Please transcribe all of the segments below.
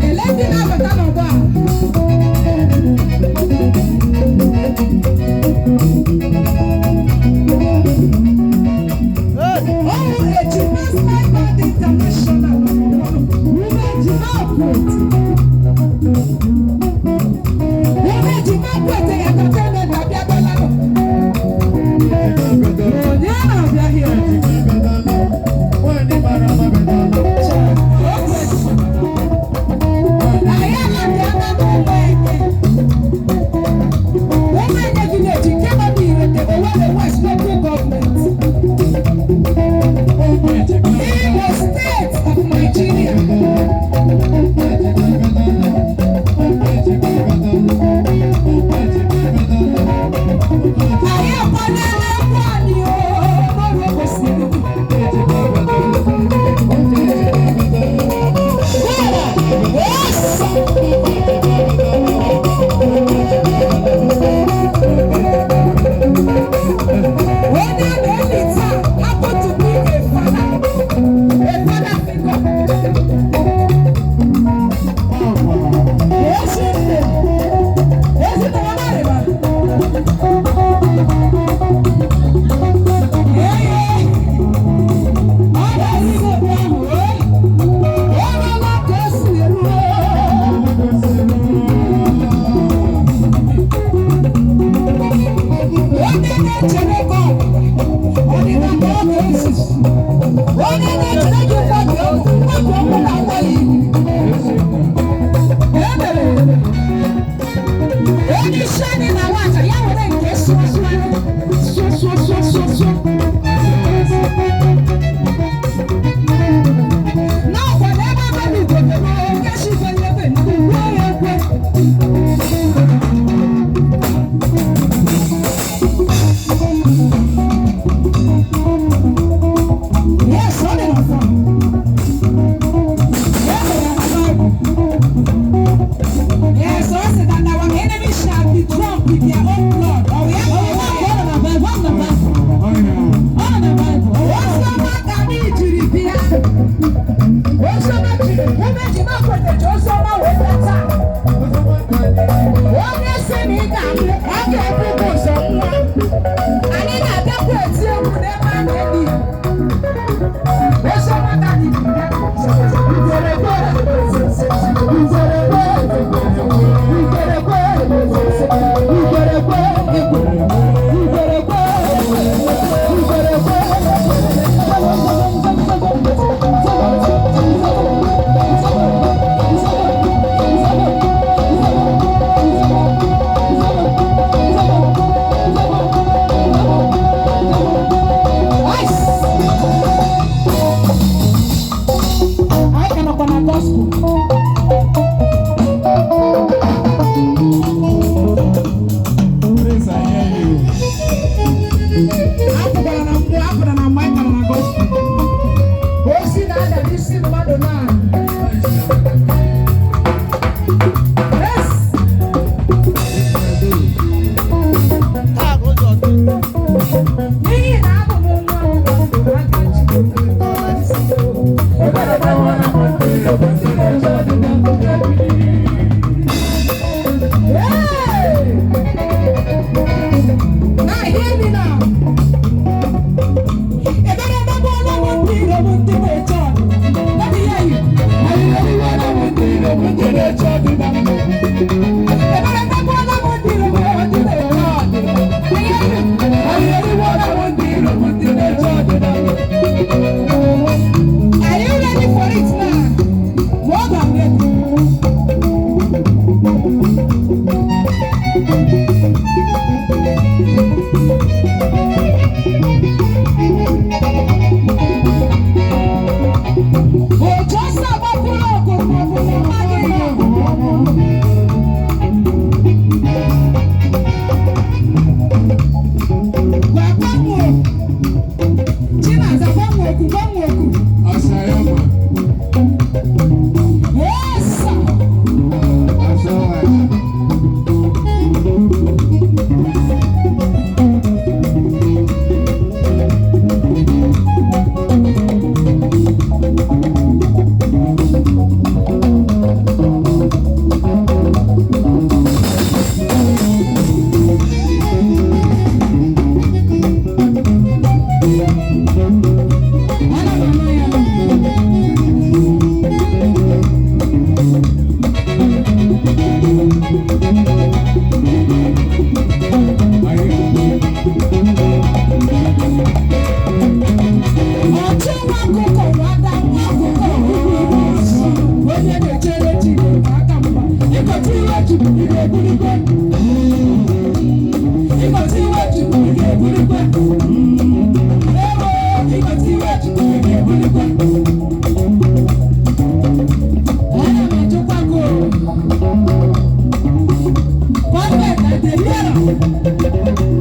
Ele ndị na-abata n'ọgbọ a. Ọwụ Ejimas Life Band International Ume Ejima Okwete. Ume Ejima Okwete Entertainment abịagola nụ. Onye na-abịa here? Okwete. Anyị ala-abịa n'ụlọ eke. Ụmụenye village nke nọ n'Irete, Owerri West Local Government, Imo State of Nigeria. Anyị akwadela egwu anyị oo, n'oge kwesịrị. Yes! Onye a na-eli taa happen to be a father figure. Ezinne, ezinne ọ na-arịba. Ee, ọ ga-esi obi ahụ, ee. O ruola ka o si eruo. Onye na-echere gị ọdịda ka ọ ga-esi. Onye na-echere gị mgbabi ọgwụ, mgbabi ọgwụ na-agwa ya ihu. E mere onye isi anyị na nwata ya were nke sụọ sụọ sụọ sụọ sụọ sụọ sụọ. N'ọkwa n'ebe abalị ugobe n'oge si ebe ndị uwe ya ekwe. Yes, ọ dị na phone. Ya mere na Bible. Yes, ọ sị that our enemy shall be drunk with their own blood. Ọ ya ka ọ nọ na Bible, ọ nọ na Bible. Ọ nọ na Bible. Oziọma ka anyị jiri bịa. Oziọma jiri, ume ji ma kwete ji oziọma wee bịa taa. Onye sị na ị ga-anwụ, ọ ga-ebu gị ụzọ nwụọ. Anyị ga-abịakwa eti egwu n'ebe a na-eli. Oziọma ka anyị jiri bịa. Ugwerekwe, ugwerekwe, ugwerekwe, ugwerekwe, ugwerekwe, ugwerekwe. I dey hear am.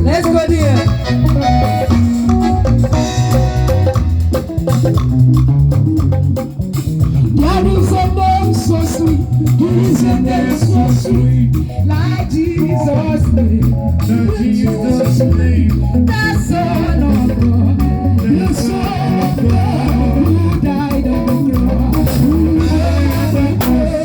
Let's go there. There is a name so sweet, there is a name so sweet, like Jesus' name, The Jesus name, the Son of God, the Son of God, who died on the cross, who died on the cross.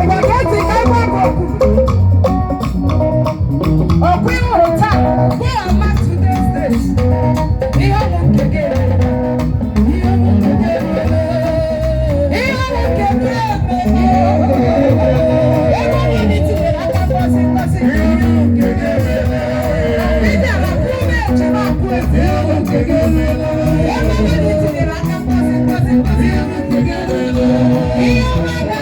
Ngwa gee ntị ka m gwa gị okwu. Ọkwa ị hụrụ taa, go and mark today's date. Ihe ọmụ nke gị emela. Ihe ọmụ nke gị emela. Ihe ọmụ nke gị emela. Ebe ọ bụla i tinyere aka, ngọzi ngọzi. Ị bịara kwuo m ejima akwụ ezi. Ebe ọ bụla i tinyere aka, ngọzi ngọzi ngọzi. Ihe ọma.